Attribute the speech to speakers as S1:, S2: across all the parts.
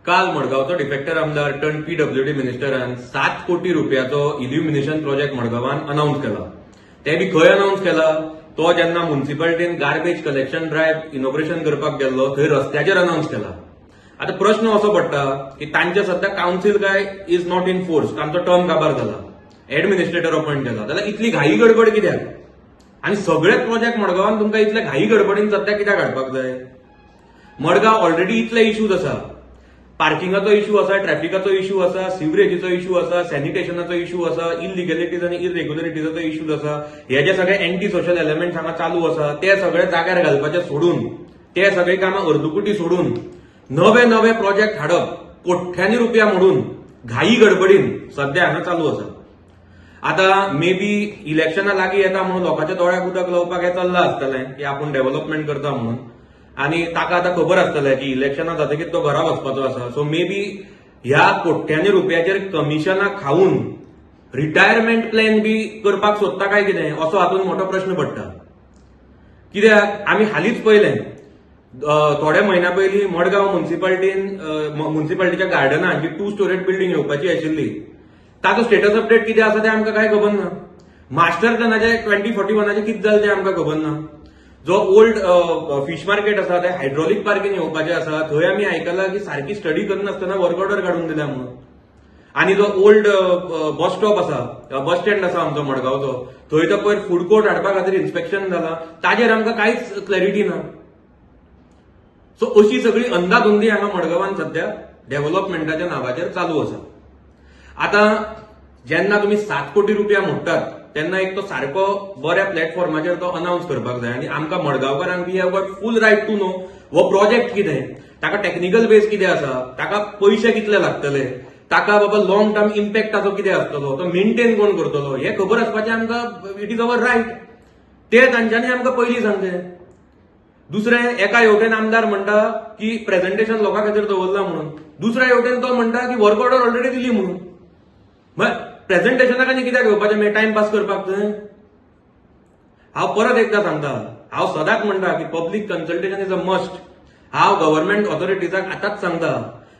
S1: काल मडगांवचो डिफेक्टर आमदार turn PWD मिनिस्टरान 7 कोटी रुपयाचो इल्युमिनेशन प्रोजेक्ट मडगांवान अनाऊन्स केला. ते बी खंय अनाऊन्स केला? तो जेन्ना मुन्सिपालिटीन गार्बेज कलेक्शन ड्रायव्ह इनॉग्रेशन करपाक गेल्लो, थंय रस्त्याचेर अनाऊन्स केला. आता प्रश्न असो पडटा की तांचे सध्या कावन्सील काय is not in force, तांचो टर्म काबार जाला, एडमिनिस्ट्रेटर अपॉइंट केला, जाल्यार इतली घाई गडबड कित्याक? आणि सगळेच प्रोजेक्ट मडगांवान तुमकां इतले घाई गडबडीन सध्या कित्याक हाडपाक जाय? मडगांव ऑलरेडी इतले इश्यूज आसा. पार्किंगाचो इश्यू आसा, ट्रॅफिकाचो इश्यू आसा, सिवरेजीचो इश्यू आसा, सॅनिटेशनाचो इश्यू आसा, इलिगॅलिटीज आनी इरेग्युलरिटीजाचो इश्यूज आसा. हे जे सगळे एंटी सोशल एलिमेंट्स हांगा चालू आसा, ते सगळे जाग्यार घालपाचे सोडून, ते सगळी कामां अर्दकुटी सोडून नवे नवे प्रोजेक्ट हाडप कोट्यांनी रुपया मोडून घाई गडबडीन सध्या हांगा चालू आसा. आता मे बी इलेक्शना लागीं येता म्हणून लोकांच्या दोळ्याक उदक लावपाक हें चल्लां आसतलें की आपूण डेव्हलपमेंट करता म्हणून. आनी ताका आतां खबर आसतलें की इलेक्शनां जातकीर तो घरा वचपाचो आसा. सो मे बी ह्या कोट्यांनी रुपयाचेर कमिशनां खावन रिटायरमेंट प्लॅन बी करपाक सोदता काय कितें, असो हातूंत मोठो प्रश्न पडटा. कित्याक आमी हालींच पळयलें, थोड्या म्हयन्या पयलीं मडगांव मुन्सिपालिटीन मुन्सिपालिटीच्या गार्डनान जी टू स्टोरेज बिल्डिंग येवपाची आशिल्ली, ताचो स्टेटस अपडेट कितें आसा तें आमकां कांय खबर ना. मास्टर प्लॅनाचे 2041आचें कितें जालें तें आमकां खबर ना. जो ओल्ड फिश मार्केट आसा, ते हायड्रोलिक पार्कीन येवपाचें आसा, थंय आमी आयकलां की सारकी स्टडी करनासतना वर्क ऑर्डर काडून दिल्या म्हणून. आनी जो ओल्ड बस स्टॉप आसा, बस स्टँड आसा आमचो मडगांवचो, थंय तो पयर फूड कोर्ट हाडपा खातीर इन्स्पेक्शन जाला, ताजेर आमकां कांयच क्लॅरिटी ना. सो अशी सगळी अंदाधुंदी हांगा मडगांवान सध्या डेव्हलपमेंटाच्या नांवाचेर चालू आसा. आतां जेन्ना तुमी 7 कोटी रुपया मोडटात, तेन्ना एक तो सारको बऱ्या प्लॅटफॉर्माचेर तो अनाउन्स करपाक जाय आनी आमकां मडगांवकारांक we have got full right to know हो प्रोजेक्ट कितें, ताका टॅक्निकल बेस कितें आसा, ताका पयशे कितले लागतले, ताका बाबा लॉंग टर्म इम्पॅक्ट ताचो कितें आसतलो, तो मेंटेन कोण करतलो, हें खबर आसपाचें आमकां. It is our right. ते तांच्यांनी आमकां पयलीं सांगचें. दुसरें, एका हेवटेन आमदार म्हणटा की प्रेझेंटेशन लोकां खातीर दवरलां म्हणून, दुसऱ्या हेवटेन तो म्हणटा की वर्क ऑर्डर ऑलरेडी दिली म्हणून. मग प्रेझेंटेशनाक आनी कित्याक घेवपाचें? मागीर टायमपास करपाक थंय? हांव परत एकदां सांगता, हांव सदांच म्हणटा की public consultation is a must. हांव गव्हर्नमेंट ऑथॉरिटीजाक आतांच सांगता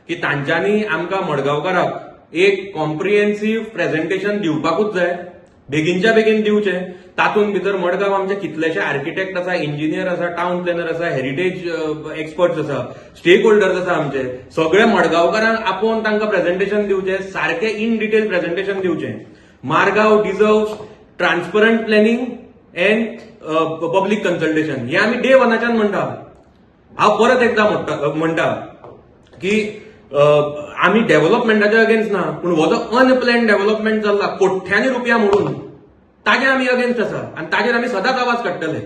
S1: की तांच्यांनी आमकां मडगांवकाराक एक कॉम्प्रिहेन्सीव प्रेझेंटेशन दिवपाकूच जाय, बेगीनच्या बेगीन दिवचें. तातूंत भितर मडगांव आमचे कितलेशे आर्किटेक्ट आसा, इंजिनियर आसा, टावन प्लॅनर आसा, हेरिटेज एक्सपर्ट्स आसा, स्टेक होल्डर्स आसा. आमचे सगळे मडगांवकारांक आपोवन तांकां प्रेझेंटेशन दिवचें, सारकें इन डिटेल प्रेझेंटेशन दिवचें. Margao deserves transparent planning and public consultation. हे आमी डे वनाच्यान म्हणटा. हांव परत एकदां म्हणटा की आमी डेव्हलपमेंटाच्या अगेन्स्ट ना, पूण हो जो अनप्लॅन डेव्हलपमेंट चल्ला कोट्यांनी रुपया मोडून, ताजे आमी अगेन्स्ट आसा आनी ताजेर आमी सदांच आवाज काडटले.